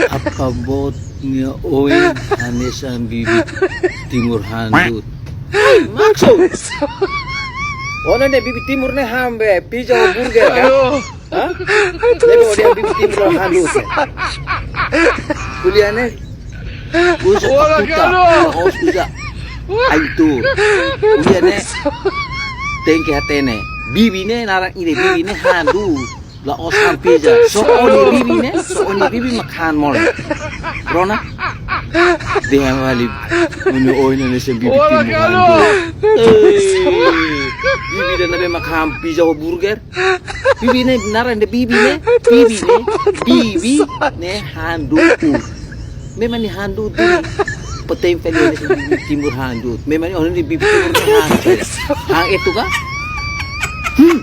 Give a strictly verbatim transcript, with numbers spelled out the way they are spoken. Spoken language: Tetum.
Apa boot nia oin hanesan bibi Timur handut? Maksud? Ona ne'e bibi Timur ne'e han be pizza ho burger ka? Hah? Ne'ebé o dia bibi Timur handut. Ko'alia ne'e uza kaputa, la'ós uza ain tuur. Ko'alia ne'e tenke hatene. Bibi ne'e naran ida, bibi ne'e handut. La'ós han pizza. Só o-nia bibi ne'e, só o-nia bibi mak han mole. Rona? Dehan fali, ó-nia oin hanesan bibi Timur handut. Ei, bibi ida ne'ebé mak han pizza ho burger. Bibi ne'e naran ida bibi ne'e, bibi ne'e, bibi ne'e handut. Memang nia handut. Patente fali hanesan bibi Timur handut. Memang nia oin bibi Timur ne'e handut. Han etu ka? Hmm.